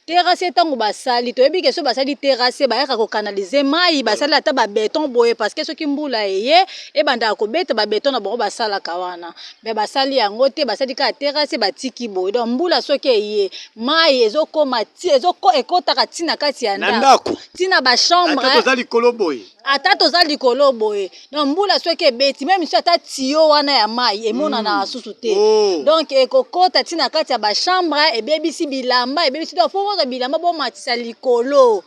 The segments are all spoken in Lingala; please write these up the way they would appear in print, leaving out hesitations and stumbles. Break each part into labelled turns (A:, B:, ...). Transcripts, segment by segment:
A: Terrasse tango basali toyebi ke soki basali terrasse bayaka ko canaliser mayi basali ata ba beton boye parce que soki mbula eye ebandaka kobeta ba beton na bango basalaka wana mais basali yango te basali kaka terrasse batiki boye donc mbula soki eye mayi ezokoma ti ezoko ekotaka ti na kati ya ndako ti na ba chambre
B: ata toza likolo boye
A: ata toza likolo boye donc mbula soki ebeti meme si ata tiyo wana ya mai emonanaka mm. susu te oh. Donc ekokota ti na kati ya bachambre, ebebisi bilamba, ebebisi. Donc fo bozwa bilamba bomatisa likolo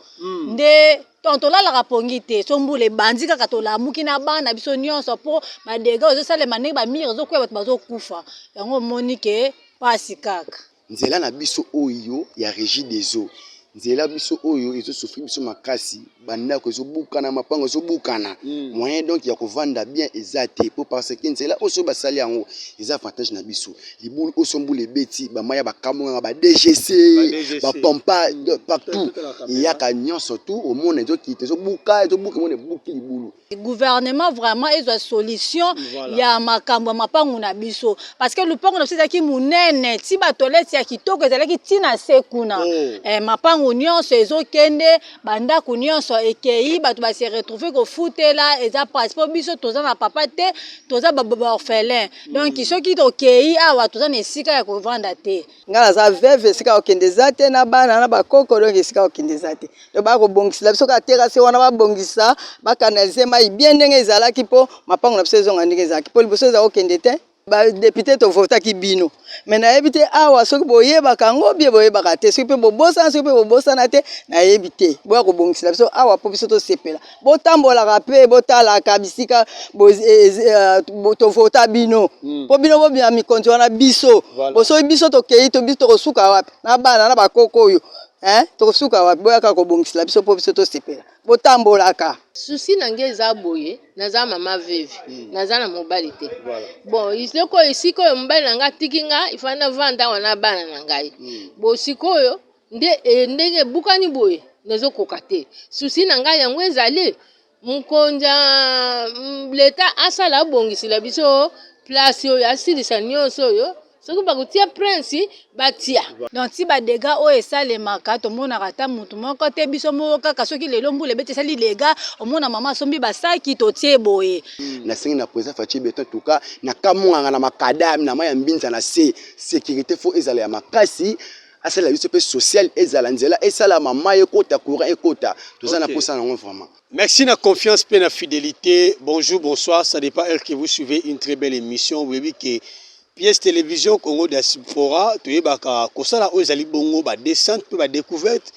A: nde donc tolalaka pongi te. So mbula ebandi kaka tolamuki na bana biso nyonso mpo badega ezosalema ndenge bamire ezokwea, bato bazokufa. Yango omoni ke pasi kaka.
C: Nzela na biso oyo ya Regie des eaux, nzela biso oyo ezo souffrir biso makasi, ba ndako ezo bukana, mapango ezo bukana, moyen donc ya kovanda bien eza te po parce que nzela oyo soki basali yango eza avantage na biso. Libulu oyo soki mbula ebeti ba mayi ya ba kamwanga, ba DGC, ba pompa partout eyaka nyonso tout omona ezo kita ezo buka ezo buka omona ebuki libulu.
A: Gouvernement vraiment ezwa solution ya makambo ya mapangu na biso parce que lupangu na biso ezalaki monene ti ba toilette ya kitoko ezalaki ti na se kuna oh. Eh, mapangu nyonso ezokende, bandako nyonso ekei, bato ba se retrouver kofutela, eza pasi mpo biso toza na papa te, toza ba orphelin donc soki tokei awa toza na esika ya kovanda te.
D: Nga naza veuve, esika kokende eza te, na bana na bakoko, donc esika kokende eza te. Donc bakobongisela biso kaka terrasse wana, babongisa bakanalize mai bien ndenge ezalaki mpo mapango na biso ezonga ndenge ezalaki, mpo liboso eza kokende te. Badepute tovotaki bino, me nayebi te awa soki boyebaka yango bie boyebaka te, soki mpe bobosana, soki mpe bobosana te, nayebi te. Boya kobongisela biso awa mpo biso tosepela. Botambolaka mpe botalaka bisika tovota bino mpo bino bobima mikonzi wana. Biso bosoki biso tokei to biso tokosuka wapi na bana na bakoko oyo, eh? Tokosuka wapi? Boyaka kobongisela biso mpo biso tosepela. Botambolaka.
E: Souci na ngai eza boye, naza mama veuve, naza na mobali te. Bon, eloko esika oyo mobali na ngai atiki nga, ifai navanda awa na bana na ngai. Bo sikoyo nde ndenge ebukani boye, nazokoka te. Souci na ngai yango ezali mokonzi ya leta asala abongisela biso place oyo, asilisa nyonso oyo. Soki bakotia prince batia.
A: Donc ti ba dégâts oyo esalemaka tomonaka ata mutu moko te, biso moko kaka. Soki lelo mbula ebeti esali dégâts, omona mama asombi basaki totie boye.
C: Nasengi na président Fatshi Beton, en tout cas na kamwanga na makadam na mai ya mbinza na se, sécurité faut ezala ya makasi, asalela biso mpe social ezala, nzela esalama, mai ekota, courant ekota, toza na posa nango vraiment.
B: Merci na confiance pe na fidélité. Bonjour, bonsoir, ça dépend heure que vous suivez une très belle émission. Vous que Pièce Télévision Congo Diaspora toyebaka kosala oyo ezali bongo ba descente pe ba découverte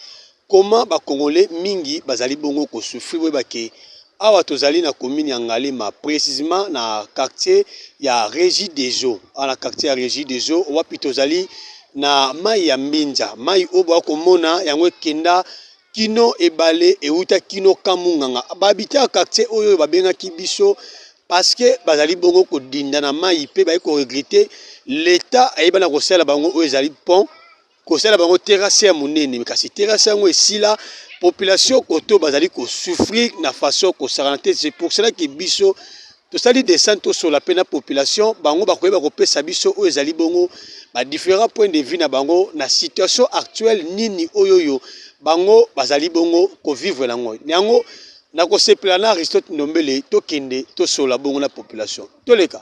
B: comment ba Congolais mingi bazali bongo ko souffrir. Boyeba ke awa tozali na commune ya Ngaliema, précisément na quartier ya Régie des Eaux. Awa na quartier ya Régie des Eaux wapi tozali na mai ya Mbinza, mai oyo boya yango ekenda kino ebale euta kino Kamunganga. Ba habitants ya quartier oyo babengaki biso parce que bazali bongo kodinda na mai mpe baye koregrete l'État ayebana kosala bango oyo ezali pont, kosala bango terrasse ya monene, kasi terrasse yango esila, population koto bazali kosouffrir na façon kosakana te. C'est pour cela que biso tosali descente, tosola mpe na population, bango bakoyeba kopesa biso oyo ezali bongo ba différents points de vue na bango na situation actuelle nini oyo oyo bango bazali bongo kovivre nango. Yango nakosepela na Aristote Ndombele, tokende tosola bongo na population, toleka.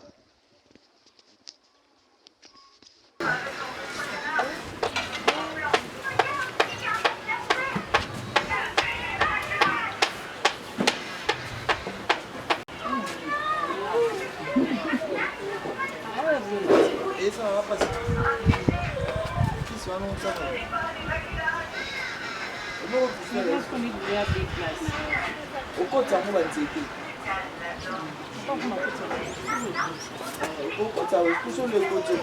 F: Okotisa yango banzete, okotisa kusolo ekoti.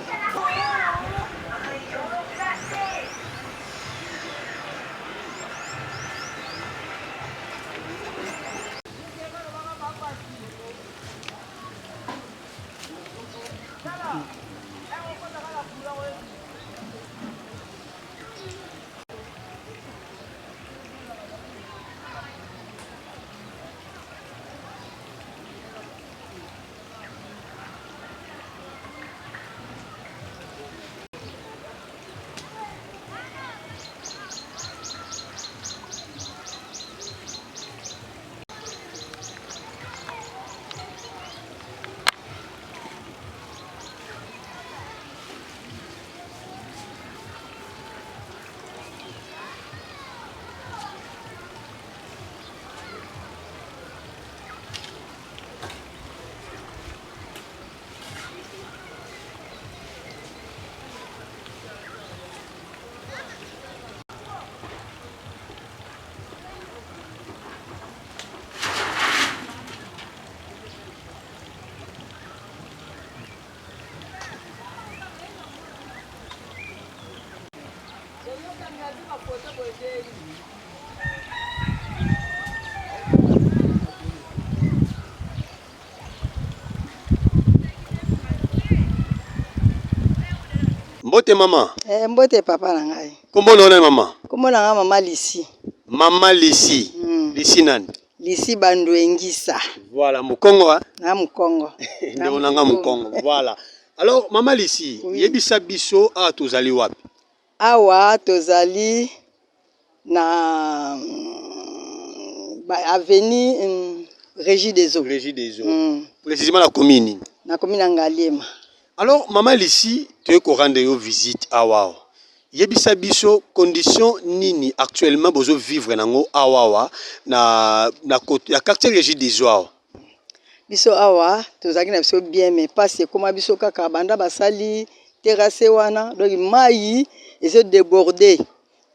B: Mbote mama.
D: Eh, mbote papa na ngai.
B: Kombo na yo mama?
D: Kombo na ngai mama Lisi.
B: Mama Lisi. Lisi nani?
D: Lisi Banduengisa.
B: Voilà, Mukongo hein?
D: Na Mukongo.
B: Ndeko na nga Mukongo. Voilà. Alors mama Lisi,
D: Oui.
B: yebisa biso awa tozali wapi?
D: Awa tozali na ba avenue Régie des eaux.
B: Régie des eaux. Précisément la commune nini?
D: Na commune ya Ngaliema.
B: Alors mama Lisi, toye ko rendre yo visite awa awa. Yebisa biso condition nini actuellement bozo vivre nango awa awa na na ya quartier Régie des eaux awa.
D: Biso awa tozalaki na biso bien mais pasi ekoma biso kaka banda basali terrasse wana donc mayi ezo deborder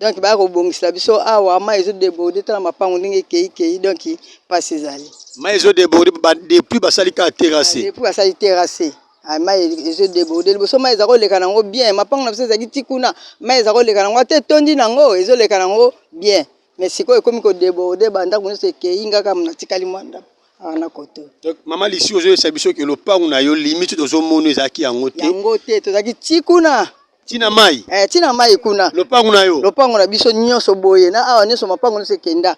D: donc baya kobongisela biso awa mayi ezo deborder tala mapango ndenge ekeyi keyi donc pasi ezali.
B: Mayi ezo deborder ba depuis basali kaka terrasse.
D: Depuis basali terrasse mayi ezo deborder liboso mayi eza koleka nango bien mapango na biso ezalaki ti kuna mayi eza koleka nango ata etondi nango ezoleka nango bien mais sikoyo ekomi ko deborder ba ndako nyonso ekeyi nga kaka natikali mwa ndako awa na koto.
B: Donc mama Lucie ozoyebisa biso ke lopango na yo limite tozomona ezalaki yango te.
D: Yango te tozalaki ti kuna.
B: Ti na mayi.
D: Eh, ti na mayi kuna.
B: Lopango na yo.
D: Lopango na biso nyonso boye na awa nyonso mapango nyonso ekenda.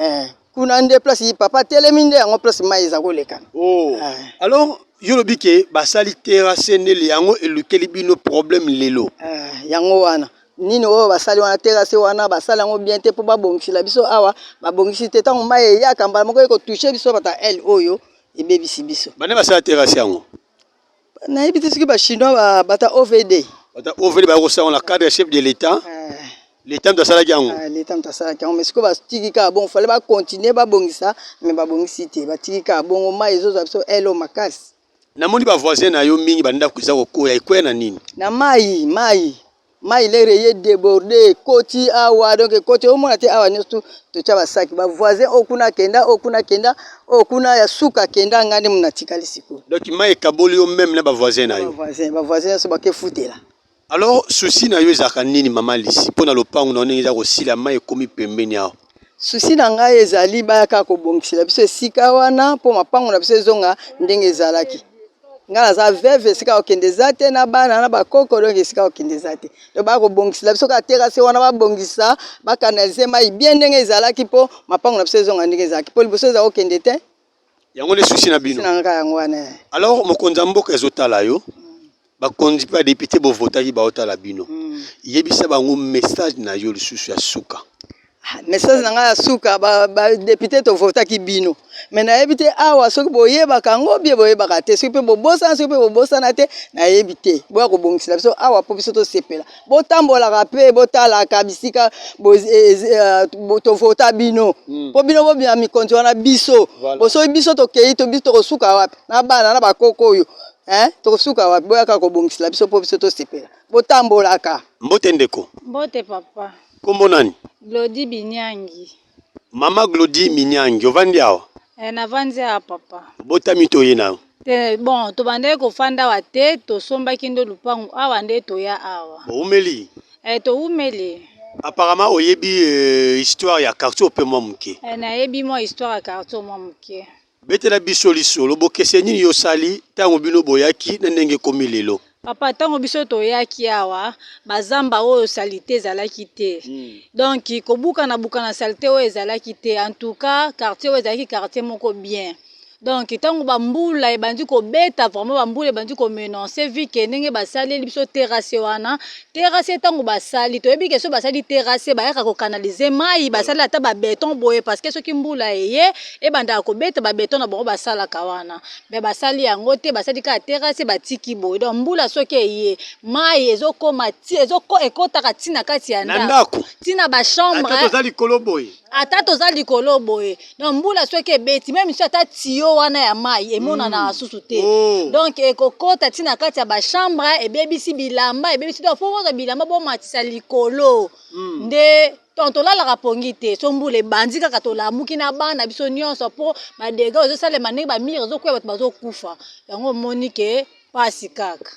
D: Eh, kuna nde place papa telemi nde yango place mayi eza koleka.
B: Oh.
D: Eh.
B: Alors yo olobi ke basali terrasse nde yango elukeli bino problème lelo.
D: Eh, yango wana nini oyo basali wana terrasse wana basali yango bien te mpo babongisela biso awa babongisi te ntango mai eyaka mbala moko ekotouche biso bata aile oyo ebebisi biso.
B: Bande basala terrasse yango?
D: Nayebi te soki ba chinois ba bata OVD.
B: Bata OVD ba kosala na cadre ya chef de l'État. L'État moto asalaki yango.
D: L'État moto asalaki yango mais sikoyo batiki kaka bongo fallait ba continuer babongisa mais babongisi te batiki kaka bongo mai ezozwa biso aile oyo makasi.
B: Namoni ba voisins na yo mingi ba ndako eza kokwea ekwea na nini?
D: Na mai mai mai lere eye deborde ekoti awa donc ekoti omona te awa nyonso totya basaki ba voisin oyo kuna akenda oyo kuna akenda oyo kuna ya suka akenda ngai nde natikali sikoyo.
B: Donc mai ekaboli yo meme na ba voisin na yo.
D: Ba voisin ba voisin nyonso bakefutela.
B: Alors souci na yo ezalaka nini mama Lucie mpo na lopango na yo ndenge eza kosila mai ekomi pembeni awa?
D: Souci na ngai ezali baya kaka kobongisela biso esika wana mpo mapango na biso ezonga ndenge ezalaki. Ngai naza veuve esika kokende eza te na bana na bakoko donc esika kokende eza te. Donc baya kobongisela biso kaka terrasse wana babongisa ba canaliser mayi bien ndenge ezalaki mpo mapango na biso ezonga ndenge ezalaki mpo liboso ezala kokende te.
B: Yango nde souci na bino?
D: Souci na ngai kaka yango wana.
B: Alors mokonzi ya mboka ezotala yo, bakonzi mpe ba depute bovotaki baotala bino, yebisa bango message na yo lisusu ya suka.
D: Message na ngai ya suka, ba, ba depute tovotaki bino mais nayebi te awa soki boyebaka yango bie boyebaka te, soki mpe bobosana soki mpe bobosana te nayebi te. Boya kobongisela biso awa mpo biso tosepela, botambolaka mpe botalaka bisika tovota bino mpo bino bobima mikonzi wana biso bosoki biso tokei to biso tokosuka wapi na bana na bakoko oyo eh, tokosuka wapi? Boyaka kobongisela biso mpo biso tosepela, botambolaka.
B: Mbote ndeko.
A: Mbote papa.
B: Kombo nani?
A: Glody Binyangi.
B: Mama Glody Minyangi, ovandi awa?
A: Eh, navandi awa papa.
B: Obotami to oye na yo?
A: Te, bon, tobandaki kofanda awa te, tosombaki nde lupangu awa nde toya awa.
B: Bowumeli?
A: Eh, towumeli.
B: Apparemment oyebi histoire ya quartier oyo pe mwa moke.
A: Eh, nayebi mwa histoire ya quartier oyo mwa moke.
B: Betela biso lisolo, bokeseni nini yo osali tango bino boyaki na ndenge ekomi lelo?
A: Papa tango biso toyaki awa ba zamba oyo salite ezalaki te donc kobukana bukana salite oyo ezalaki te en tout cas quartier oyo ezalaki quartier moko bien donc tango ba mbula ebandi kobeta vraiment ba mbula ebandi ko menance vu que ndenge basaleli biso terrasse wana terrasse tango basali toyebi ke soki basali terrasse bayaka ko canaliser mayi basali ata ba beton boye parce que soki mbula eye ebandaka kobeta ba beton na bango basalaka wana mais basali yango te basali kaka terrasse batiki boye donc mbula soki eye mayi ezokoma ti ezoko ekotaka ti na kati ya ndako ti na ba chambre
B: ata toza likolo boye
A: ata toza likolo boye donc mbula soki ebeti meme soki ata tiyo wana ya mayi emonanaka susu te donc ekokota ti na kati ya ba chambre ebebisi bilamba ebebisi donc faut bozwa bilamba bomatisa likolo nde donc tolalaka pongi te so mbula ebandi kaka tolamuki na bana biso nyonso po ba degats ezosalema ndenge ba mur ezokweya bato bazokufa yango omoni ke pasi kaka.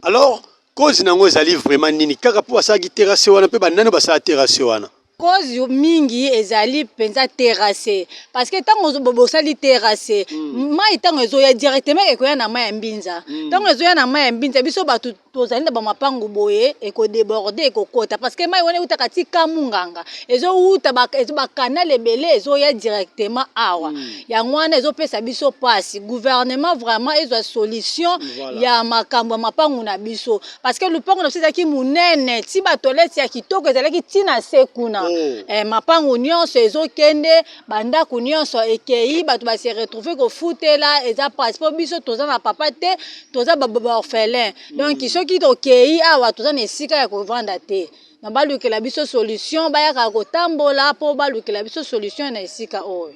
B: Alors cause na yango ezali vraiment nini kaka po basalaki terrasse wana pe ba nani basala terrasse wana?
A: Cause mingi ezali mpenza terrasse parce que ntango bosali terrasse mm. mai ntango ezoya directement ekoya na mai ya mbinza ntango mm. ezoya na mai ya mbinza biso bato tozali na bamapangu boye ekodeborde ekokota parce que mai wana eutaka ti kamunganga ezowuta bakanal ebele ezoya directement awa mm. yango wana ezopesa biso mpasi gouvernement vraiment ezwa solution voilà. ya makambo ya mapangu na biso parce que lupango na biso ezalaki monene ti ba toilette ya kitoko ezalaki ti na se kuna oh. Eh, mapango nyonso ezokende bandako nyonso ekei bato ba se retrouver kofutela eza pasi mpo biso toza na papa te toza baorphelin donc mm. soki tokei awa toza na esika ya kovanda te na balukela biso solution bayaka kotambola mpo balukela biso solution na esika oyo.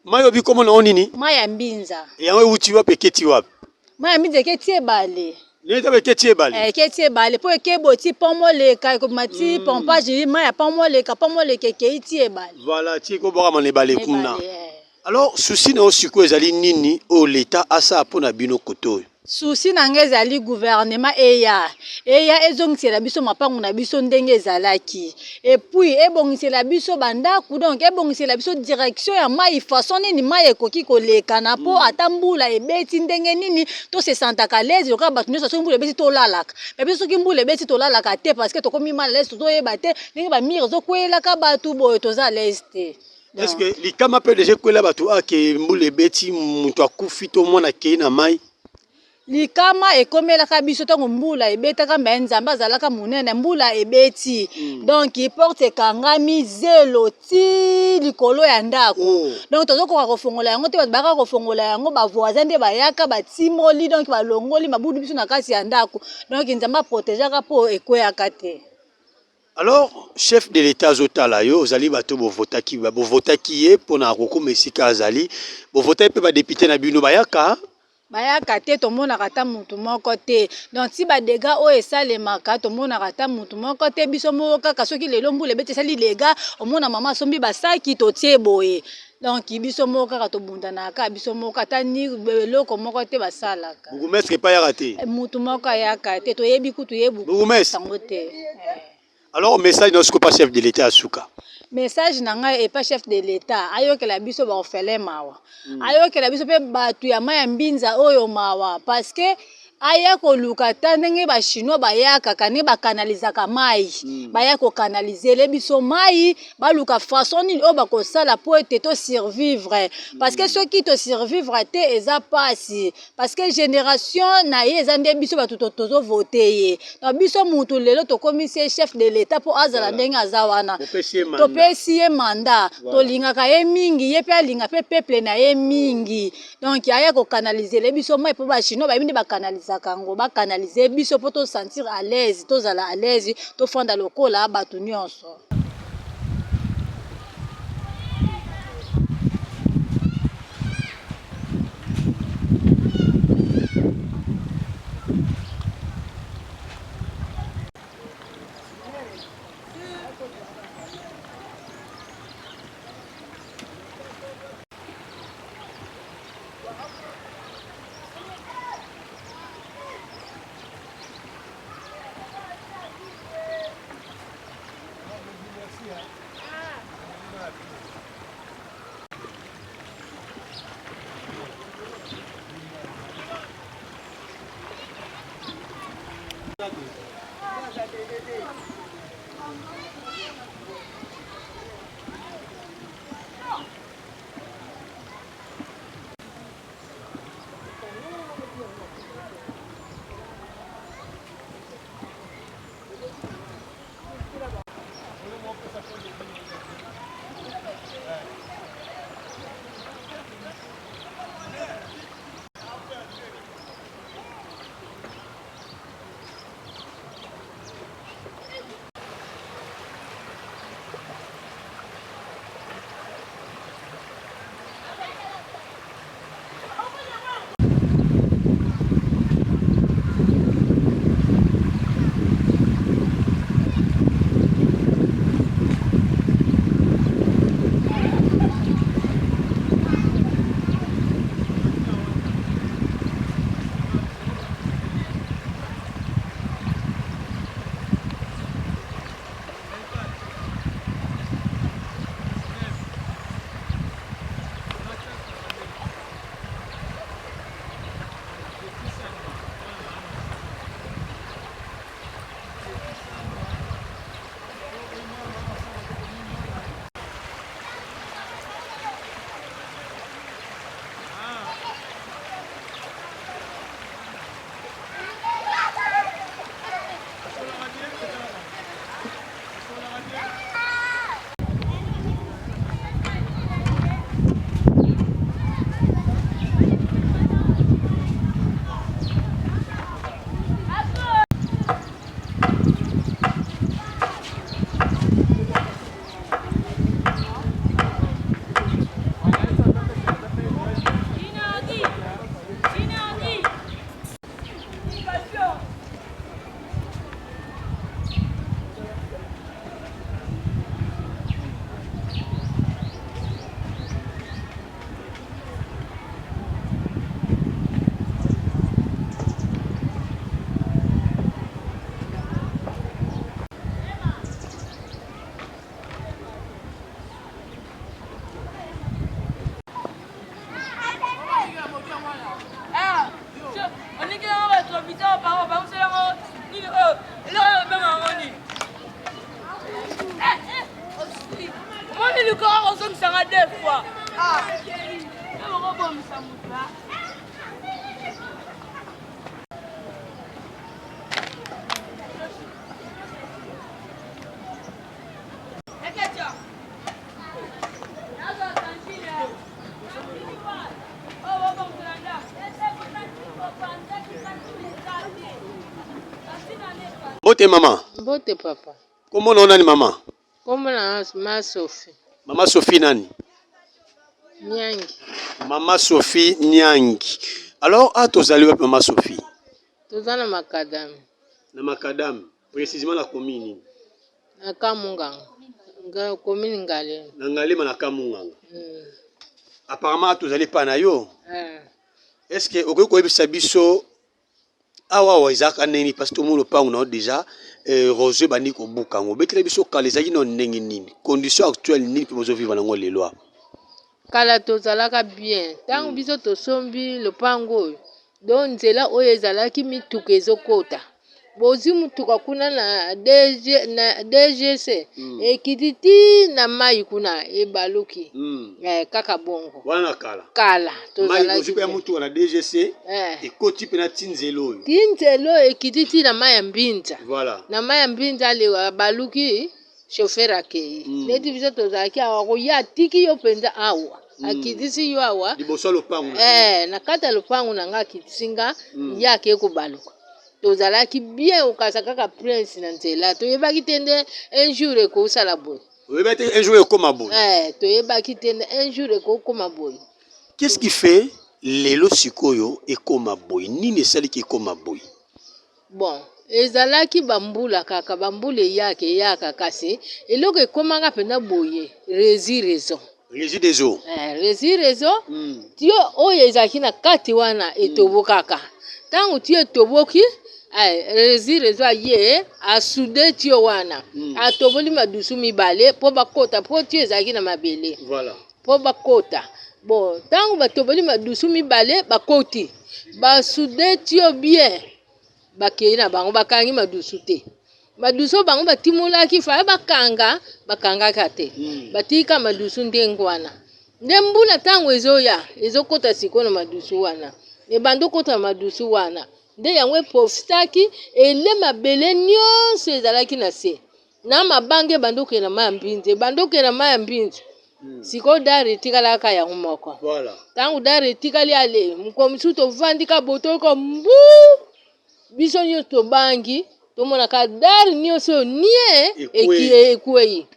B: Mai obi kombo na nini?
A: Mai ya mbinza.
B: Yango ewuti wapi eketi wapi?
A: Mai ya mbinza eketi ebale.
B: Nini tabe eketi ebale?
A: Eh, eketi ebale po ekebo ti pont moleka ekobima ti mm. pompage mai ya pont moleka pont moleka ekei ti ebale.
B: Voilà, ti ekobwakama na ebale kuna. Eh. Alors souci na yo sikoyo ezali nini oyo l'etat asala mpo na bino kote oyo?
A: Souci na nga ezali gouvernement eya eya ezongisela biso mapangu na biso ndenge ezalaki et puis ebongisela biso ba ndaku donc ebongisela biso direction ya mayi façon nini mayi ekoki kolekana po ata mbula ebeti ndenge nini to se sentaka à l'aise lokola bato nyonso soki mbula ebeti tolalaka mais biso soki mbula ebeti tolalaka te parce que tokomi mal à l'aise tozoyeba te ndenge ba mur ezokweyelaka bato boye toza à l'aise te.
B: Est-ce que likama mpe deja ekwela bato ake mbula ebeti moto akufi to mwana akei na mai?
A: Likama ekomelaka biso ntango mbula ebetaka me Nzambe azalaka monene, mbula ebeti mm. donc porte ekangami zelo ti likolo ya ndako oh. Donc tozokoka kofongola yango te, bato bayaka kofongola yango, bavoisin nde bayaka batimoli, donc balongoli mabudu biso na kati ya ndako, donc Nzambe aprotegeaka mpo ekweyaka te.
B: Alors chef de l'etat azotala yo, ozali bato bovotaki bovotaki ye mpona kokoma esika azali, bovotaki mpe badepute na bino bayaka
A: bayaka te, tomonaka ata mutu moko te. Donc ti ba dégâts oyo esalemaka tomonaka ata mutu moko te, biso moko kaka soki lelo mbula ebeti esali dégâts, omona mama asombi basaki totie boye. Donc biso moko kaka tobundanaka biso moko, ata ni eloko moko te basalaka.
B: Bourgmestre epai ayaka te?
A: Mutu moko ayaka te, toyebi kutu ye
B: bourgmestre
A: yango te.
B: Alors message na sikopa chef de l'etat ya suka.
A: Message na ngai epa chef de l'etat ayokela biso ba orphelin mawa mm. Ayokela biso pe bato ya mai ya mbinza oyo mawa parce que aya koluka ata ndenge ba chinois bayakaka ndenge bakanalizaka mai mm. Baya kokanalizele biso mai, baluka façon nini oyo bakosala po ete to survivre parce que soki to survivre te eza pasi parce que génération na ye eza nde biso bato tozovote ye. Donc biso mutu lelo tokomisi ye chef de l'etat po azala ndenge aza wana, topesi ye mandat, tolingaka ye mingi, ye pe alinga pe peuple na ye mingi. Donc aya kokanalizele biso mai po ba chinois bayebi nde bakanalizaka yango, bakanalize biso po to sentir à l'aise, tozala à l'aise, tofanda lokola bato nyonso.
G: Luka ozongisa nga deux fois. Ah. Okobomisa moto.
B: Mbote mama.
E: Mbote papa.
B: Kombo na yo nani mama?
E: Kombo na ma Sophie.
B: Mama Sophie nani?
E: Nyangi.
B: Mama Sophie Nyangi. Alors, a tozali wapi mama Sophie?
E: Toza na Makadam.
B: Na Makadam, précisément na commune nini?
E: Na Kamunganga. Nga commune Ngalema.
B: Na Ngalema na Kamunganga. Apparemment tozali pa na yo.
E: Eh.
B: Est-ce que okoki koyebisa biso awa awa ezalaka ndenge nini parce que tomoni lopango na yo déjà roseau ebandi kobuka yango obetela biso kala ezalaki nano ndenge nini condition actuelle nini mpe bozovivre nango lelo awa?
E: Kala tozalaka bien ntango biso tosombi lopango oyo donc nzela oyo ezalaki mituka ezokota bozwi motuka kuna na DG, na DGC ekiti ti na mai kuna ebaluki kaka bongo
B: wana kala
E: kala
B: mai
E: tozalaki
B: ozwi mpe ya
E: bien.
B: motuka na DGC ekoti mpe na ti nzela oyo
E: ti nzela oyo ekiti ti na mai ya mbinza
B: voilà
E: na mai ya mbinza ale abaluki chauffeur akei neti biso tozalaki awa koya atiki yo mpenza awa akitisi yo awa
B: liboso ya lopango na yo.
E: Na kati ya lopango na nga akitisi nga ye akei kobaluka tozalaki bien okasa kaka prince na nzela toyebaki te nde un jour ekosala boye.
B: Oyebaki te un jour ekóma boye.
E: Toyebaki te nde un jour ekokóma boye.
B: Qu'est-ce qui fait lelo sikoyo ekóma boye? Nini esaliki ekóma boye?
E: Bon, ezalaki bambula kaka bambula eyaka eyaka kasi eloko ekomaka mpenza boye Régie raison.
B: Régie des eaux.
E: Régie réseau tio oyo ezalaki na kati wana etobokaka ntango tio etoboki Régie réseau aye asouder tio wana atoboli madusu mibale mpo bakota mpo tio ezalaki na mabele mpo bakota. Bon, ntango batoboli madusu mibale bakoti basouder tio bien bakei na bango bakangi madusu te madusu oyo bango batimolaki faya bakanga bakangaka te batika madusu ndenge wana nde mbula ntango ezoya ezokota sikoyo na madusu wana ebanda okota na madusu wana nde yango eprofitaki ele mabele nyonso ezalaki na se na mabanga ebanda okende na mai ya mbinzi ebanda okende na mai ya mbinzi sikoyo dalle etikalaka yango moko ntango dalle etikali ale mokolo mosusu tovandi ka botoyoka mbu biso nyonso tobangi tomonaka dalle nyonso oyo nie ekwei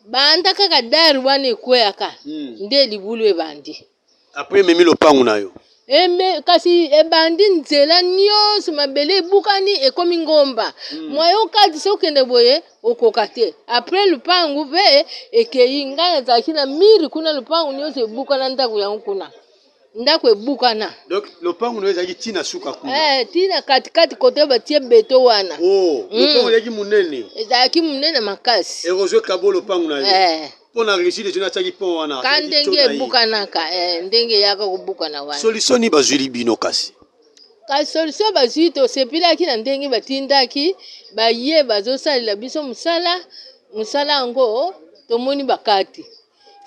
E: banda kaka dalle wana ekweyaka nde libulu ebandi.
B: Après ememi lopango na yo.
E: Eme, kasi ebandi nzela nyonso mabele ebukani ekomi ngomba mwaye okati so okende boye okoka te après lupangu mpe ekei ngai nazalaki na miri kuna lupangu nyonso ebukana ndako yango kuna ndako ebukana.
B: Donc lopango na yo ezalaki ntina suka kuna?
E: Ntina katikati kote batie beto wana.
B: Oh, lopango ezalaki monene.
E: Ezalaki monene makasi.
B: Érosion ekabo lopango na yo mpo na Régie des eaux atiaki pont wana.
E: Ka ndenge ebukanaka ndenge eyaka kobukana wana.
B: Solution nini bazwili bino kasi?
E: Kasi solution bazwi tosepelaki na ndenge batindaki baye bazosalela biso mosala mosala yango tomoni bakati.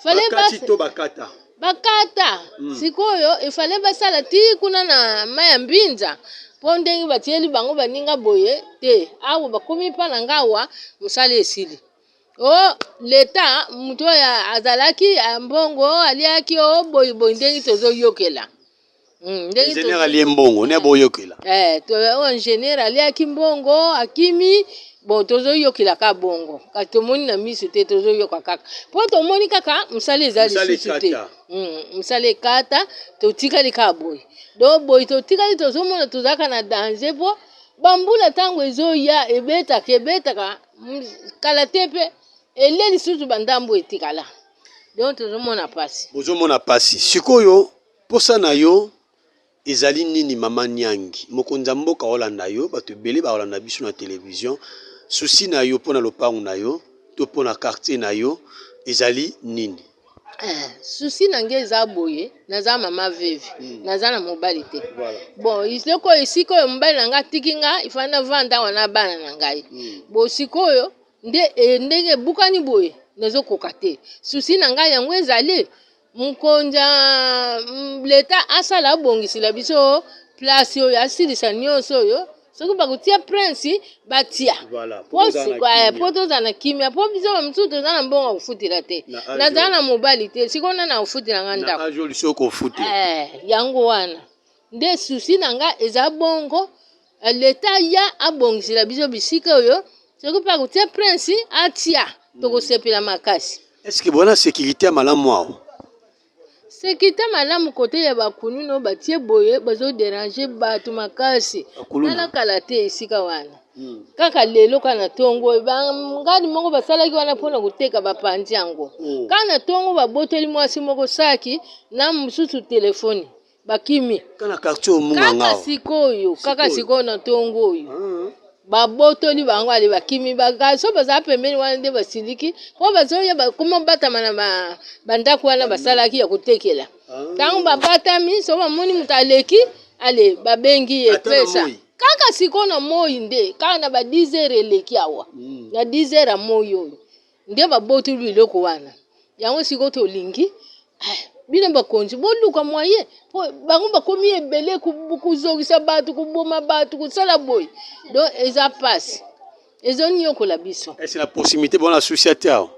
B: Bakati to bakata?
E: Bakata. Sikoyo efale basala ti kuna na mai ya mbinza mpo ndenge batieli bango baninga boye te awa bakomi mpa na nga awa mosala esili o leta moto oyo azalaki mbongo aliaki o boyeboye ndenge tozoyokela ndenge
B: Ingénieur alie mbongo ne boyokela.
E: Oyo ingénieur aliaki mbongo akimi bon tozoyokela ka bongo kasi tomoni na miso te tozoyoka kaka mpo tomoni kaka mosala eza lisusu te mosala ekata totikali kaka boye donc boye totikali tozomona tozalaka na danger mpo bambula ntango ezoya ebetaka ebetaka kala te mpe ele lisusu bandambo etikala donc tozomona mpasi.
B: Bozomona mpasi sikoyo mposa na yo ezali nini mama Nyangi? Mokonzi ya mboka olanda yo bato ebele baolanda biso na télévision souci na yo mpona lopango na yo to mpona quartier na yo ezali nini?
E: Souci na ngai eza boye naza mama veuve naza na mobali te bon eloko esika oyo mobali na ngai atiki nga ifandi navanda awa na bana na ngai bo sikoyo nde ndenge ebukani boye. Nazokoka te. Souci na ngai yango ezali mokonzi ya mm, leta asala abongisela biso place oyo asilisa nyonso oyo soki bakotia prince batia
B: Voilà,
E: po
B: po tozala na
E: sikoyo
B: kimia.
E: po tozala na kimia po biso bamosusu toza na mbongo ya kofutela te
B: Na age
E: nazala
B: oyo.
E: na mobali te sikoyo nani akofutela nga
B: Na
E: ndako
B: age oyo liso okofutela.
E: Eh, yango wana nde susi na nga eza bongo leta aya abongisela biso bisika oyo soki mpe akotia prince atia tokosepela makasi.
B: Est ce que bona securite ya malamu awa?
E: Securite malamu kote ya bakuluna oyo batie boye bazo derange bato makasi. Tala kala te esika wana hmm. Kaka lelo kaka na tongo bangani moko basalaki wana mpona koteka bapanzi yango oh. Kaka na tongo babotoli mwasi moko saki na mosusu telefoni bakimi
B: kaka na quartier oyo munganga
E: kaka sikoyo kaka sikoyo na ntongo oyo ah. Babotoli bango ale bakimi bagaso bazala pembeni wana nde basiliki mpo bazoya bakoma batama na bandako wana basalaki ya kotekela ntango ah. Babatami so bamoni moto aleki ale babengi ye pesa kaka sikoyo na moi nde kaka na ba 10 heures eleki awa hmm. Na 10 heures ya moi oyo nde babotoli biloko wana yango sikoyo tolingi eh, bino bakonzi boluka moyen po bango bakomi ebele kozongisa bato koboma bato kosala boye donc eza mpasi ezoniokola biso.
B: Ese na proximité bona susi te awa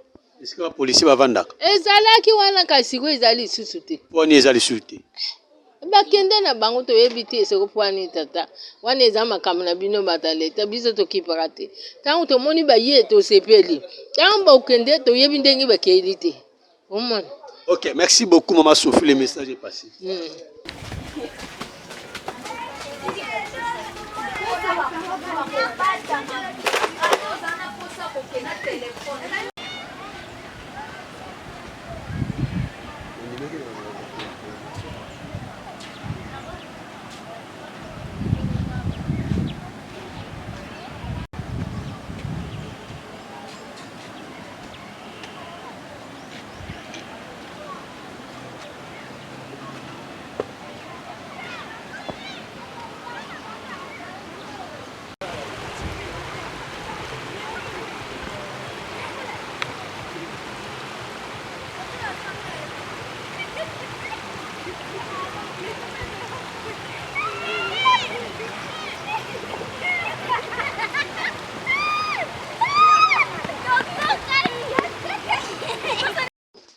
B: esika bapolisier bavandaka?
E: Ezalaki wana kasi sikoyo eza lisusu te.
B: Mpo nini eza lisusu te?
E: Bakende na bango toyebi te soko mpo nini tata wana eza makambo na bino bato ya leta biso tokipaka te ntango tomoni baye tosepeli ntango bakende toyebi ndenge bakeli te omona.
B: Ok, merci beaucoup maman Sophie, le message est passé.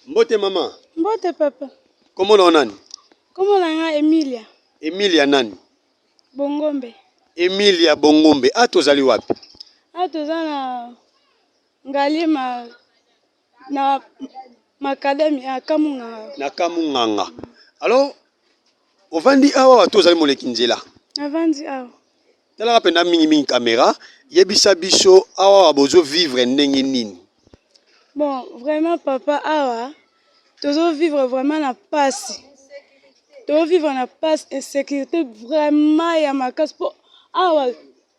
B: Mbote mama.
G: Mbote papa.
B: Kombo na yo nani?
G: Kombo na nga Emilia.
B: Emilia nani?
G: Bongombe.
B: Emilia Bongombe. A tozali wapi?
G: A toza na Ngaliema na Macadamia ya Kamunganga.
B: Na Kamunganga. Alors ovandi awa to ozali moleki nzela?
G: Navandi awa.
B: Talaka mpenza mingi mingi kamera, yebisa biso awa bozo vivre ndenge nini?
G: Bon, vraiment papa awa tozo vivre vraiment na pasi. Tozo vivre na pasi, insécurité vraiment ya makasi po awa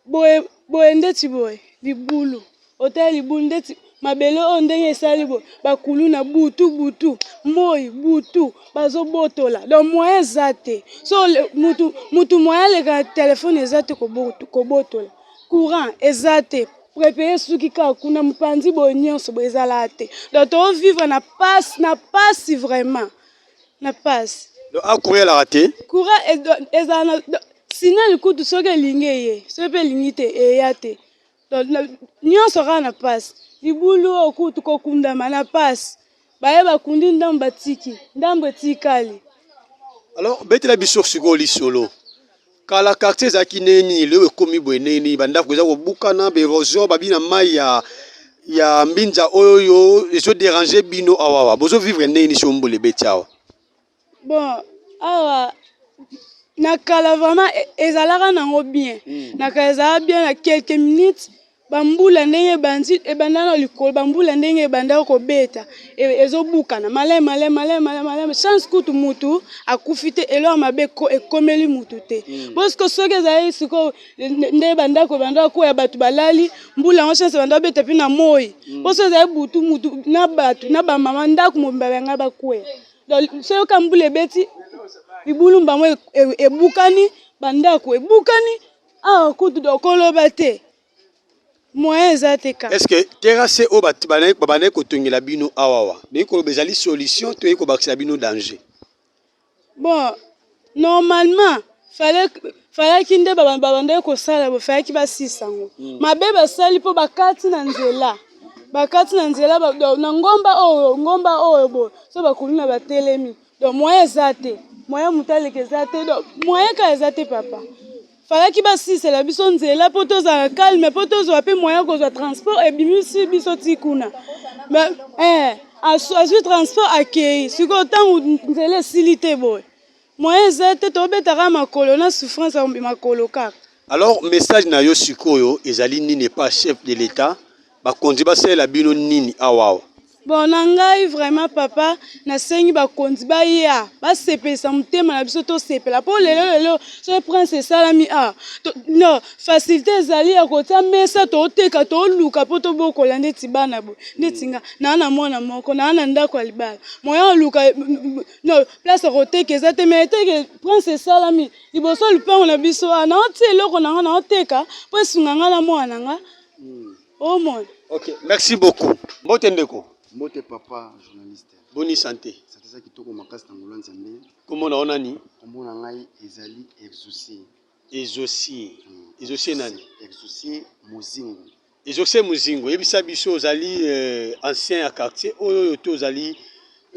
G: boye boye ndeti boye libulu otali libulu ndeti mabele oyo ndenge esali boye bakuluna butu butu moi butu bazobotola donc moyen eza te so mutu mutu moyen aleka na telefone eza te kobotola courant eza te prepare suki kaka kuna mopanzi boye nyonso boye ezalaka te donc tovivre na pasi na pasi vraiment na pasi.
B: Donc a courant elaka te?
G: Courant ezala na signal kutu soki elingi eye soki mpe elingi te eya te donc nyonso kaka na pasi libulu oyo kutu kokundama na pasi baye bakundi ndambo batiki ndambo etikali.
B: Alors betela biso sikoyo lisolo kala quartier ezalaki ndenge nini lelo ekomi boye ndenge nini bandako eza kobukana ba erosion babi na mai ya ya mbinza oyo yo ezo déranger bino awawa bozo vivre ndenge nini soki mbula ebeti awa?
G: Bon awa na kala vraiment ezalaka nango bien mm. Na kala ezalaka bien na quelques minutes bambula ndenge ebandi ebanda na likolo bambula ndenge ebandaka kobeta ezobukana maleme maleme maleme maleme maleme chance kutu mutu akufi te eloko mabe ekomeli mutu te mm. Bosiko soki ezalaki sikoyo nde bandako ebandaka koya bato balali mbula yango chance ebanda beta mpe na moi mm. Po soki ezali butu mutu na bato na bamama ndako mobimba bangai bakweya donc soki yoka mbula ebeti libulu bango ebukani bandako ebukani awa kutu dokoloba te. Moyen eza te kaka.
B: Est ce que terrasse oyo babandaki kotongela bino awawa ndenge koloba ezali solution to eye kobakisela bino danger?
G: Bon, normalement fallait fallaki nde babandaki kosala boye, fallaki basisa yango. Mabe basali mpo bakati na nzela, bakati na nzela na ngomba oyo, ngomba oyo boye so bakuluna batelemi, donc moyen eza te, moyen moto aleka eza te, donc moyen kaka eza te papa. Falaki basilisela biso nzela mpo tozala calme mpo tozwa mpe moyen kozwa transport ebimisi biso ti kuna mais eh, azwi transport akei sikoyo ntango nzela esili te boye moyen eza te tobetaka makolo na souffrance ya makolo kaka.
B: Alors message na yo sikoyo ezali nini epa chef de l'etat bakonzi basalela bino nini awa awa?
G: Bon na ngai vraiment papa nasengi bakonzi baya basepelisa motema na biso tosepela mpo lelo lelo soki prince esalami a no facilité ezali ya kotia mesa toteka toluka mpo tobokola ndeti bana boye ndeti nga naa na mwana moko naa na ndako ya libala moyen oluka no place ya koteka eza te mais eteke prince esalami liboso lupango na biso a naotia eloko na nga naoteka mpo esunga nga na mwana na nga Omona.
B: Ok, merci beaucoup. Mbote ndeko.
C: Mbote papa journaliste.
B: Boni santé.
C: Santé eza kitoko makasi na ngolu ya Nzambe.
B: Kombo na yo nani?
C: Kombo na ngai ezali Exaucé.
B: Exaucé. Exaucé nani?
C: Exaucé Mozingo.
B: Exaucé Mozingo, yebisa biso ozali euh, ancien ya quartier oyo oyo to ozali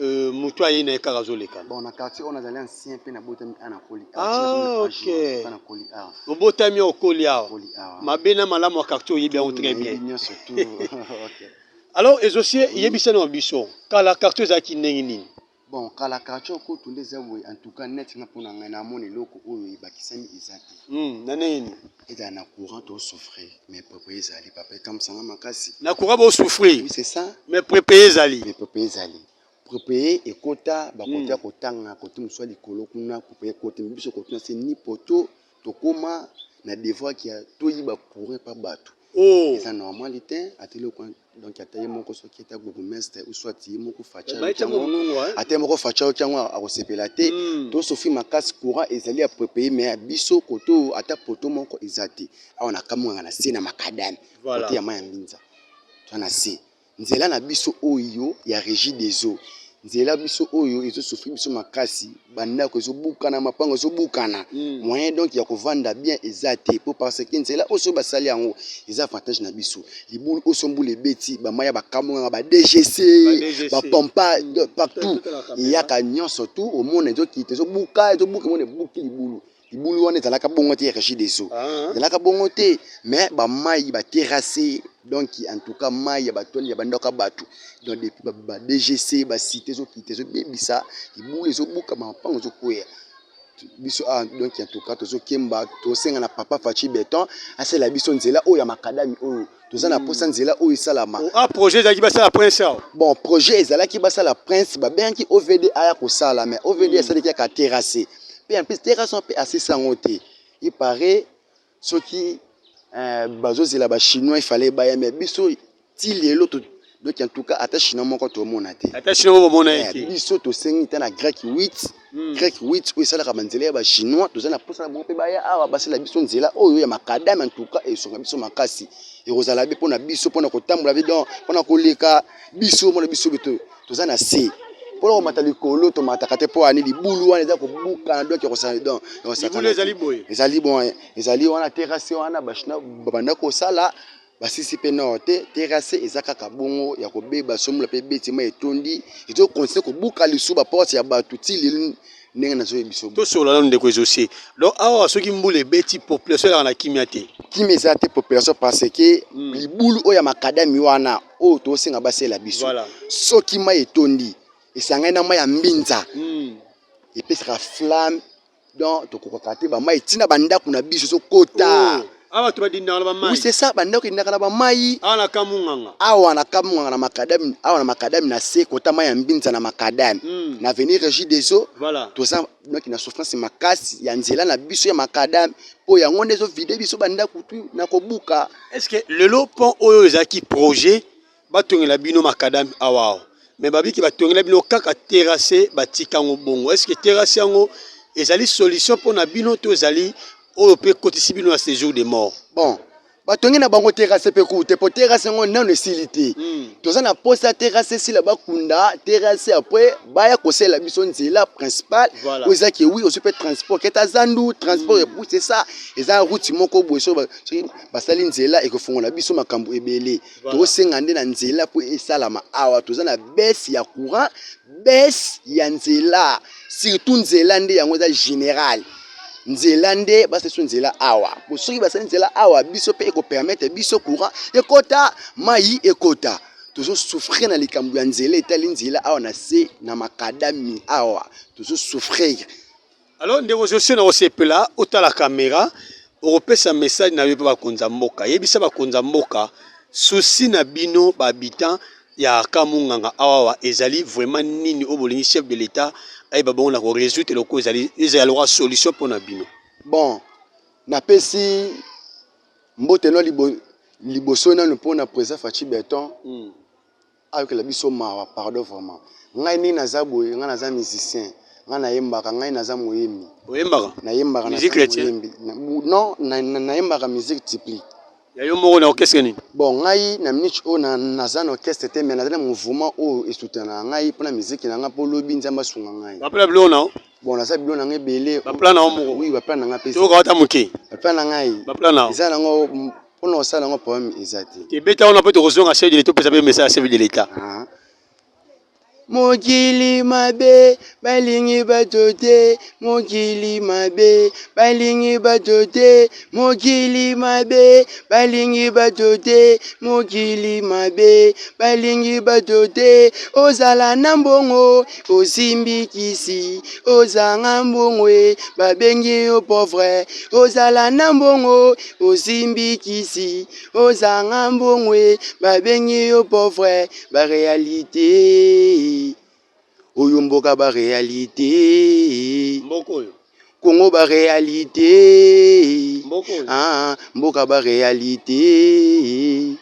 B: euh, moto aye na ye kaka azoleka.
C: Bon, na quartier oyo nazali ancien mpe nabotami awa nakoli
B: awa. Ah, ok.
C: Nakoli awa.
B: Obotami okoli awa.
C: Nakoli awa.
B: Mabe na malamu ya quartier oyebi yango très bien.
C: Nyonso tout. Ok.
B: Alors Exaucé, yebisa na biso kala quartier ezalaki ndenge nini?
C: Bon, kala quartier kutu nde eza boye en tout cas net nga mpona ngai namona eloko oyo ebakisami eza te.
B: Na ndenge nini?
C: Ezala na courant to souffrir mais prépayé ezali papa ekamwisanga makasi.
B: Na courant bo souffrir.
C: Oui, c'est ça.
B: Mais prépayé ezali.
C: Mais prépayé ezali. Prépayé ekota bakote ya kotanga kote mosusu ya likolo kuna prépayé ekota mais biso kote na se ni poto tokoma na devoir kia toyiba courant epa bato.
B: Oh.
C: Eza normal te ata eloko donc ata ye moko soki ata bourgmestre ou soit ye moko Fatshi
B: Bayebi yango mongongo, hein?
C: ata ye moko Fatshi ayoki yango akosepela te. To souffrir makasi courant ezali ya prépayé mais ya biso kote oyo ata poto moko eza te. Awa na kamwanga na se na macadam
B: Voilà.
C: kote ya mayi ya mbinza toza na se nzela na biso oyo ya régie des eaux nzela biso oyo ezo souffrir biso makasi bandako ezobukana mapango ezobukana moyen donc ya kovanda bien eza te po parce que nzela oyo soki basali yango eza avantage na biso libulu oyo so mbula ebeti bamaya bakamwanga ba DGC
B: Ba DGC.
C: bapompa partout
B: Tout à la caméra.
C: eyaka nyonso tout omona ezokita ezobuka ezobuka omona ebuki libulu libulu wana ezalaka bongo te ya régie des eaux
B: Ah.
C: ezalaka bongo te mais bamai baterrasse donc en tout cas mai ya batwali ya bandako ya bato donc depuis ba DGC bacité ezokita ezobebisa libulu ezobuka mapango ezokweya biso awa donc en tout cas tozokemba tosenga na papa Fatshi Beton asala biso nzela oyo ya makadami oyo toza na posa nzela oyo esalama.
B: Oh, ah, projet ezalaki basala prince awa.
C: Bon, projet ezalaki basala prince, babengaki OVD aya kosala mais OVD asalaki kaka terrasse pe en plus terrasse wana pe asisi yango te. Il paraît soki bazozela ba chinois il fallait baya mais biso ti lelo to donc en tout cas ata chinois moko tomona te.
B: Ata chinois moko bomona ye te.
C: Biso tosengi ta na grec 8 grec 8 oyo esalaka banzela ya ba chinois toza na posa na bango mpe baya awa basala biso nzela oyo ya makadame en tout cas esonga biso makasi ekozala be mpona biso mpona kotambola be donc mpona koleka biso mpona biso be toza na se mpona komata likolo tomataka te mpo ani libulu wana eza kobukana donc ekosala donc
B: Libulu ezali boye.
C: Ezali bon ezali wana terrasse wana ba chinois babanda kosala basisi mpe nord te terrasse eza kaka bongo ya kobeba somola mpe ebeti mai etondi ezo continuer kobuka lisusu ba porte ya bato ti lelo ndenge nazoyebi biso.
B: Tosolola nanu ndeko Exauce donc awa soki mbula ebeti population ezalaka na kimia te.
C: Kimia eza te population parce que libulu oyo ya makadami wana oyo tosenga basala biso
B: Voilà.
C: soki mai etondi esangani na mai ya mbinza epesaka flamme donc tokokaka te bamai ntina bandako na biso ezokota.
B: Oh, awa bato badindaka na bamai.
C: Oui, c'est ça, bandako edindaka na bamai.
B: Awa na Kamunganga.
C: Awa na Kamunganga na makadami, awa na makadami na se kota mai ya mbinza na makadami. Na avenue Régie des eaux.
B: Voilà.
C: Toza donc na souffrance makasi ya nzela na biso ya makadami po yango nde ezo vide biso bandako tu na kobuka.
B: Est-ce que lelo pont oyo ezalaki projet batongela bino makadami awa awa mais babiki batongela bino kaka terrasse batika yango bongo est-ce que terrasse yango ezali solution mpona bino to ezali oyo mpe ekotisi bino na séjour de mort?
C: Bon, Batongi na bango terrasse mpe kutu te, mpo terrasse yango nano esili te. Toza na posa terrasse esila, bakunda terrasse, après baya kosalela biso nzela principale.
B: Voilà.
C: Oyo eza ke wi ozwi mpe transport keta zandu transport. Epuis c'est ça, eza route moko boye. Soki basali nzela, ekofongola biso makambo ebele. Tokosenga nde na nzela mpo esalama awa. Toza na baisse ya courant, baisse ya nzela, surtout nzela nde yango eza général. Nzela nde basala biso nzela awa, po soki basali nzela awa, biso mpe ekopermettre biso courant ekota, mai ekota. Tozosouffrir na likambo ya nzela, etali nzela awa na se na makadami awa, tozosouffrir.
B: Alors ndeko Josie, na kosepela otala caméra, okopesa message na yo mpe bakonza mboka. Yebisa bakonza mboka souci na bino bahabitant ya Kamunganga awawa ezali vraiment nini, oyo bolingi chef de l'État ayeba bongo na korésoudre eloko ezali, ezala lokola solution mpona bino.
C: Bon, napesi mbote no liboso nano mpona président Fatshi Béton. Ayokela biso mawa, pardon. Vraiment, ngai ndenge naza boye, ngai naza musicien, ngai nayembaka, ngai naza moyembi.
B: Oyembaka?
C: Nayembaka.
B: Musique chrétienne?
C: Moyembi. Non, nayembaka musique typique.
B: Ya yo moko na orchestre nini?
C: Bon, ngai na minute oyo naza na orchestre te, mais naza na mouvement oyo esoutenaka ngai mpona musique na ngai, mpo lobi Nzambe asunga ngai.
B: Baplan biloko na yo?
C: Bon, naza biloko na ngai ebele.
B: Baplan na yo moko?
C: Oui, baplan na ngai mpe.
B: Toyoka ata moke.
C: Baplan na ngai.
B: Baplan na yo?
C: Eza nango mpona kosala yango, problème eza te.
B: Tebeta wana mpe tokozonga chef de l'État, opesa mpe message ya chef de l'État.
C: Ah. Mokili mabe, balingi bato te. Mokili mabe, balingi bato te. Mokili mabe, balingi bato te. Mokili mabe, balingi bato te. Ozala na mbongo, osimbi kisi. Ozanga mbongo e, babengi yo pauvre. Ozala na mbongo, osimbi kisi. Ozanga mbongo e, babengi yo pauvre. Baréalité oyo mboka, baréalité.
B: Mboka oyo.
C: Kongo, baréalité.
B: Mboka oyo.
C: Ah, mboka, baréalité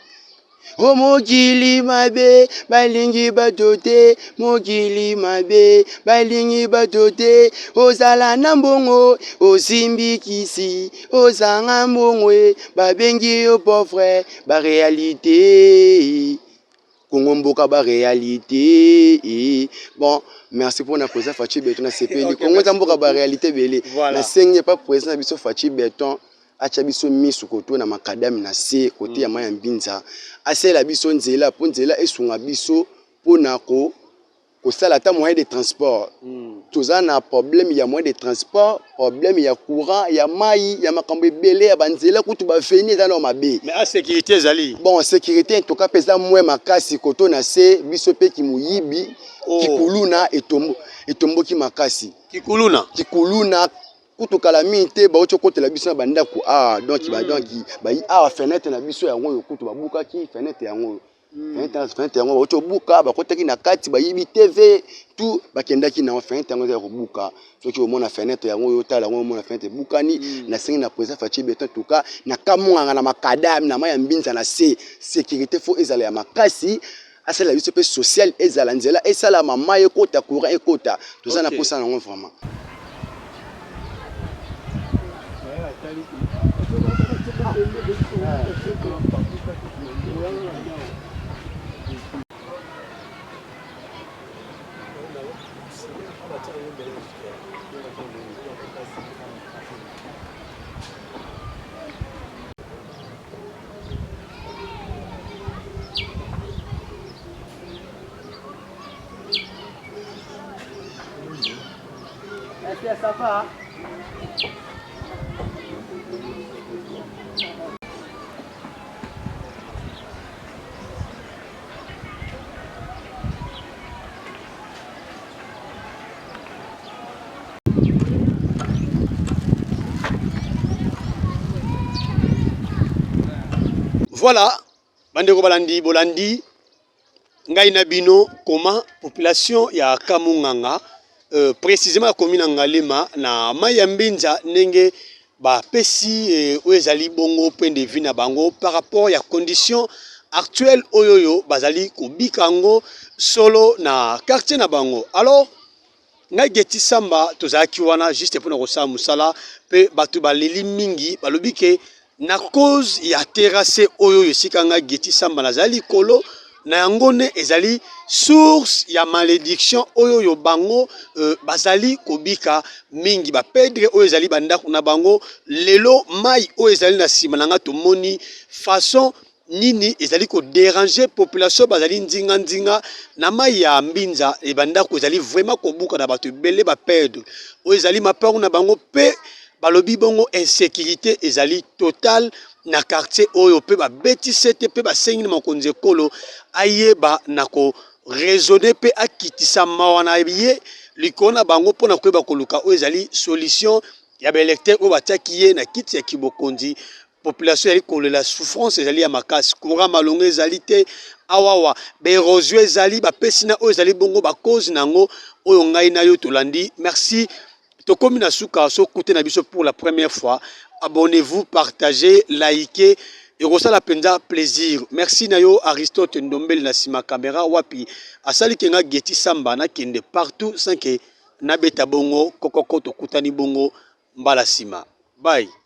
C: o. Mokili mabe, balingi bato te. Mokili mabe, balingi bato te. Ozala na mbongo, osimbi kisi. Ozanga mbongo e, babengi yo pauvre. Baréalité Kongo mboka, baréalité. Bon, merci mpona président Fatshi Béton, nasepeli. Kongo eza mboka baréalité ebele. Nasengi epa président na biso Fatshi Béton atya biso misu koto na makadame na se kote ya mai ya mbinza, asalela biso nzela mpo nzela esunga biso mpona kosala ata moyen de transport. Toza na problème ya moyen de transport, problème ya courant, ya mai, ya makambo ebele, ya banzela kutu baveni eza na mabe.
B: Mais a sécurité ezali?
C: Bon, sécurité en tout cas mpe eza mwe makasi koto na se biso mpe kimoyibi. Kikuluna etomboki makasi.
B: Kikuluna?
C: Kikuluna kutu kala mingi te bauti okotela biso na bandako awa. Donc donc bayi awa, fenêtre na biso yango oyo kutu babukaki fenêtre yango oyo. Fenêtre yango bauti obuka, bakotaki na kati, bayibi TV, tout bakendaki nango. Fenêtre yango eza ya kobuka. Soki omona fenêtre yango oyo, otala yango, omona fenêtre ebukani. Nasengi na président Fatshi Béton, tuka na Kamonganga na makadame na mai ya mbinza na se, sécurité faut ezala ya makasi. Asalela biso mpe social ezala, nzela esalama, mai ekota, courant ekota. Toza na posa nango vraiment.
F: Ça va?
B: Voilà, bandeko balandi, bolandi ngai na bino comment population ya Kamunganga, précisément ya commune ya Ngaliema na mai ya Mbinza, ndenge bapesi oyo ezali bongo point de vue na bango par rapport ya condition actuelle oyo oyo bazali kobika yango solo na quartier na bango. Alors ngai Geti Samba, tozalaki wana juste mpona kosala mosala mpe bato baleli mingi, balobi ke Na cause ya terrasse oyo oyo esika nga Guetty Samba nazali likolo na yango nde ezali source ya malediction oyo oyo bango bazali kobika mingi ba pedre oyo ezali ba ndako na bango lelo mai oyo ezali na nsima na nga tomoni façon nini ezali ko deranger population bazali nzinga nzinga na mai ya mbinza e bandako ezali vraiment kobuka na bato ebele ba perdre oyo ezali mapango na bango pe balobi bongo insecurite ezali total na quartier oyo pe babeti sete pe basengi na mokonzi ekolo ayeba na ko raisonner pe akitisa mawa na ye likolo na bango mpona koyeba koluka oyo ezali solution ya ba electeur oyo batiaki ye na kiti ya kibokonzi. Population ezali kolela souffrance ezali ya makasi, courant malonga ezali te awawa, ba erosion ezali, bapesi na oyo ezali bongo ba cause na yango oyo ngai na yo tolandi. Merci, tokomi na suka so kute na biso pour la première fois. Abonnez-vous, partagez, likez, ekosala mpenza plaisir. Merci na yo Aristote Ndombele na sima camera wapi asali kenga Guetty Samba nakende partout sans que nabeta bongo kokoko, tokutani bongo mbala sima. Bye.